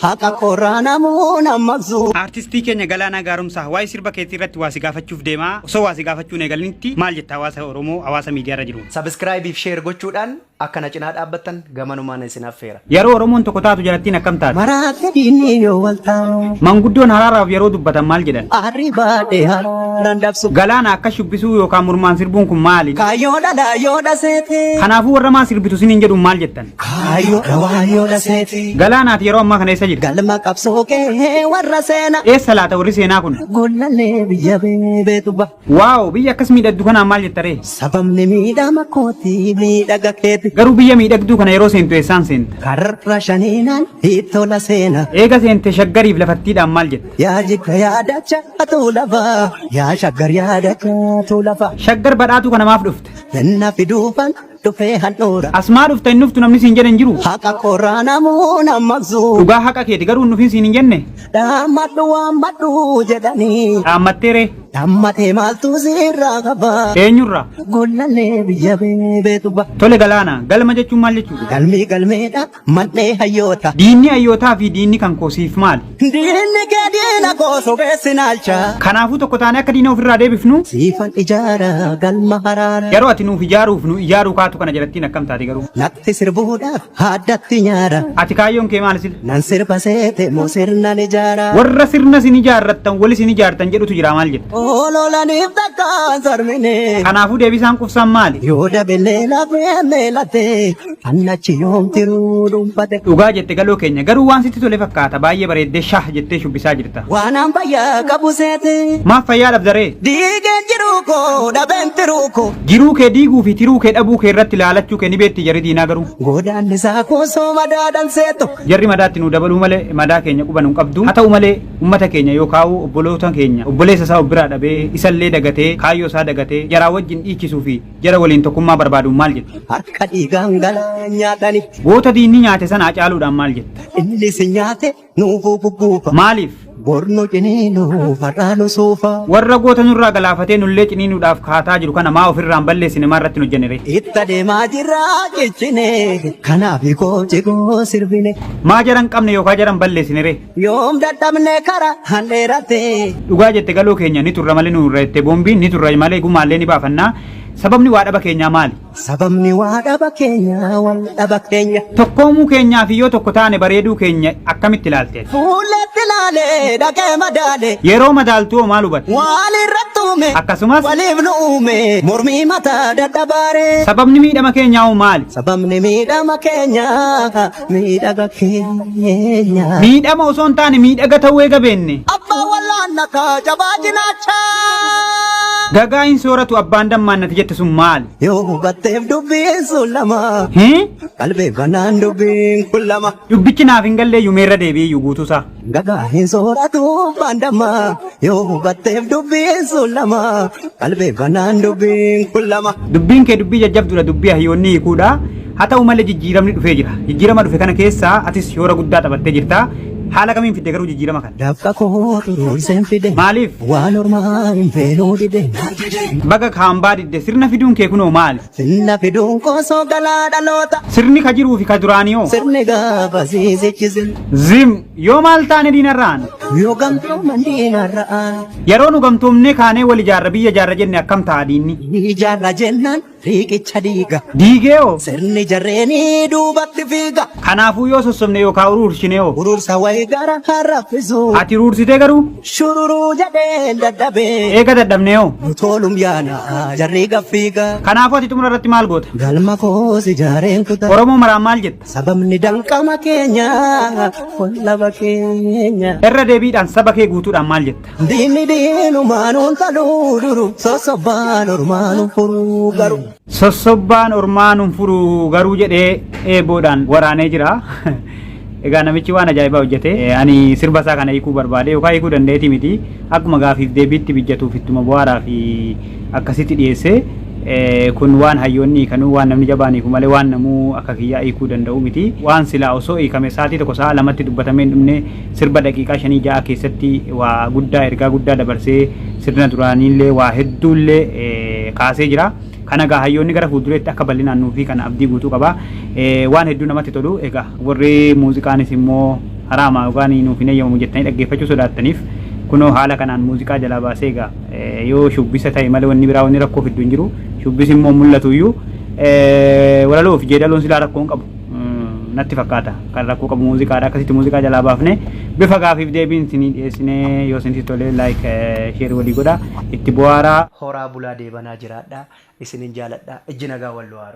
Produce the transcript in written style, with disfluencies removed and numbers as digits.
Haqa qorraa namuun ammaqsu. Aartistii keenya Galaanaa Gaaromsaa, waa'ee sirba keetii irratti waa si gaafachuuf deemaa. Osoo waa si gaafachuun eegalinitti, maal jetta hawaasa Oromoo, hawaasa miidiyaa irra jiru? Subscribe fi share gochuudhaan akka na cinaa dhaabbattan gamanumaan isin affeera. Yeroo Oromoon tokko taatu jalattiin akkam taate? Maraate diinni yoo wal taa'u. Manguddoon haraaraaf yeroo dubbatan maal jedhan? Arri baadhee haraan dabsu. Galaana, akka shubbisuu yookaan mormaan sirbuun kun maali? Kaayyoo dhalaa yoo dhaseete. Kanaafuu warra maa sirbitu siniin jedhuun maal jettan? Kaayyoo dhawaa yoo dhaseete. Galaanaati, yeroo ammaa kana eessa jirta? Galma qabsoo kee warra seenaa. Eessa laata warri seenaa kun? Gollallee biyya beetuba. Wow, biyya akkas miidhagdu kanaan maal jetta ree? Sababni miidhama kooti miidhaga keeti. Garuu biyya miidhagduu kana yeroo seentu eessaan seenta? Karra shaniinaan ittola seena. Eega seente Shaggariif lafattiidhaan maal jetta? Yaa jidda yaadacha tuu lafa. Yaa Shaggar yaadacha tuu lafa. Shaggar badhaatuu kana maaf dhufte? Nanna fiduufan dhufee handhuura. Asmaa dhufta, hin dhuftu namni siin jedhan hin jiru. Haqa qorraa namuun ammaqsu. Dhugaa haqa keeti, garuu hin dhufin siin hin jenne. Dhaammadhu waammadhu jedhanii. Dhaammattee ree? Dhaammatee maaltu sirraa qaba? Eenyurraa? Gollallee biyya beetuba. Tole Galaana, galma jechuun maal jechuudha? Galmi galmeedha mannee hayyoota. Diinni hayyootaa fi diinni kan koo siif maali? Diinni kee diina koo sobeessi naalcha. Kanaafuu tokko taanee akka diina ofirraa deebifnu. Siifan ijaara galma haraara. Yeroo ati nuuf ijaaruuf nu ijaaruu kaatu kana jalattiin akkam taate garuu? Natti sirbuudhaaf addatti nyaara. Ati kaayyoon kee maali sila? Nan sirba seete moo sirnan ijaara? Warra sirna sin ijaarrattan, wali sin ijaartan jedhutu jira, maal jetta? Ololaniif takkaan sarmine. Kanaafuu deebisaan qubsaan maali? Yoo dabelee lafee meelate annachi yoom tiruu dhuunfate. Dhugaa jette galoo keenya, garuu waan sitti tole fakkaata, baay'ee bareeddee shah jettee shubbisaa jirta. Waanaan fayyaa qabu seete. Maaf fayyaa dhabdaree? Diigeen jiruu koo dhabeen tiruu koo. Jiruu kee diiguu fi tiruu kee dhabuu kee irratti laalachuu kee ni beekti jarri diinaa garuu. Godaannisaa koosoo madaadhan seetu. Jarri madaatti nu dabaluu malee madaa keenya quba nu hin qabdu. Haa ta'u malee ummata keenya yookaan obboloota keenya, obboleessa isaa of biraa dhabee, isallee dagatee, kaayyoo isaa dagatee jaraa wajjin dhiichisuu fi jara waliin tokkummaa barbaaduun maal jetta? Harka dhiigaan galaa nyaatani. Goota diinni nyaate sana Hacaaluudhaan maal jetta? Inni si nyaate nuufuu gugguufa. Maaliif? Borno ciniinu farraanu suufa. Warra goota nurraa galaafatee nullee ciniinuudhaaf kaataa jiru kana maa ofirraan balleessine, maa irratti hin hojjenne ree? Itta deemaa jirraa cichine. Kanaaf koo cigoo sirbine. Maa jaran qabne yookaan jaran balleessine ree? Yoom dadhabne kara handheerate. Dhugaa jette galoo keenya, ni turra malee nu irra jettee boombiin, ni turra malee gumaallee ni baafannaa. Sababni waa dhaba keenyaa maali? Sababni waa dhaba keenya wal dhaba keenya. Tokkoomuu keenyaa fi yoo tokko taane bareeduu keenya akkamitti ilaalte? Fuulletti ilaalee dhaqee madaale. Yeroo madaaltuu hoo maal hubatte? Waan irratti uume. Akkasumas Waliif nu uume mormii mataa dadhabaare. Sababni miidhama keenyaa hoo maali? Sababni miidhama keenya miidhaga keenya. Miidhama osoo hin taane miidhaga ta'uu eega beenne. Abbaa wallaannakaa jabaa jinaachaa. Gagaa hin sooratu abbaan dammaannati jette sun maali? Yoo hubatteef dubbiin sun lama. Hii? Qalbeeffannaan dubbiin kun lama. Dubbichi naaf hin galleeyyuu, meerra deebi'eeyyuu guutuusaa. Gagaa hin sooratu abbaan dammaa. Yoo hubatteef dubbiin sun lama. Qalbeeffannaan dubbiin kun lama. Dubbiin kee dubbii jajjabduudha, dubbii hayyoonni hiikuudha. Haa ta'u malee jijjiiramni dhufee jira. Jijjiirama dhufe kana keessaa atis shoora guddaa taphattee jirta. Haala kamiin fidde garuu jijjiirama kana? Dafqa koo xuruurseen fide. Maaliif? Waan ormaa hin feenuu dide. Baga kaambaa didde, sirna fiduun kee kunoo maali? Sirna fiduun koosoo galaa dhaloota. Sirni ka jiruu fi ka duraanii hoo? Sirni gaafa siisichise. Zim yoo maal taane diinarraan? Yoo gamtooman diinarra'aan. Yeroo nu gamtoomnee kaanee wal ijaarra, biyya ijaarra jenne akkam ta'a diinni? Ijaarra jennaan riiqicha diiga. Diigee hoo? Sirni jarreenii duubatti fiiga. Kanaafuu yoo sossobne yookaan uruurshine hoo? Urursa wayii gara harraffisu. Ati uruursitee garuu? Shururuu jedhee dadhabee. Eega dadhabnee hoo? Nu tolum yaana jarri gaffiiga. Kanaafuu ati xumura irratti maal goota? Galma koos ijaareen kuta. Oromoo maraan maal jetta? Sababni danqama keenya wallaba keenya. Irra deebiidhaan saba kee guutuudhaan maal jetta? Diinni diinumaan taluu duru sossobbaan ormaan furuu garuu. Sossobbaan ormaan hin furu garuu jedhee eeboodhaan waraanee jira. Egaa namichi waan ajaa'ibaa hojjete. Ani sirba isaa kana hiikuu barbaade yookaan hiikuu danda'eeti miti. Akkuma gaafiif deebiitti bijjatuuf ittuma bu'aaraa fi akkasitti dhiyeesse. Kun waan hayyoonni hiikanuu, waan namni jabaan hiiku malee waan namuu akka kiyyaa hiikuu danda'u miti. Waan silaa osoo hiikame sa'aatii 1, sa'a 2tti dubbatamee hin dhumne, sirba daqiiqaa 5, 6 keessatti waa guddaa, ergaa guddaa dabarsee, sirna duraaniillee waa hedduullee kaasee jira. Kana egaa hayyoonni gara fuuldureetti akka bal'inaan nuufii kana abdii guutuu qaba. Waan hedduu namatti tolu. Egaa warri muuziqaanis immoo haraama yookaan nuuf hin eeyyamamu jettanii dhaggeeffachuu sodaattaniif kunoo haala kanaan muuziqaa jalaa baasee egaa yoo shubbisa ta'e malee wanni biraa wanni rakkoo fiddu hin jiru. Shubbisi immoo mul'atu iyyuu walaloo fi jeedaloon silaa rakkoo hin qabu. Natti fakkaata kan rakkoo qabu muuziqaadha. Akkasitti muuziqaa jalaa baafne bifa gaafiif deebiin isinii dhiyeessinee yoo isinitti tole like share walii godha itti bohaaraa. Horaa bulaa deebanaa jiraadhaa isinin jaaladhaa ijji nagaa wal nu haa argu.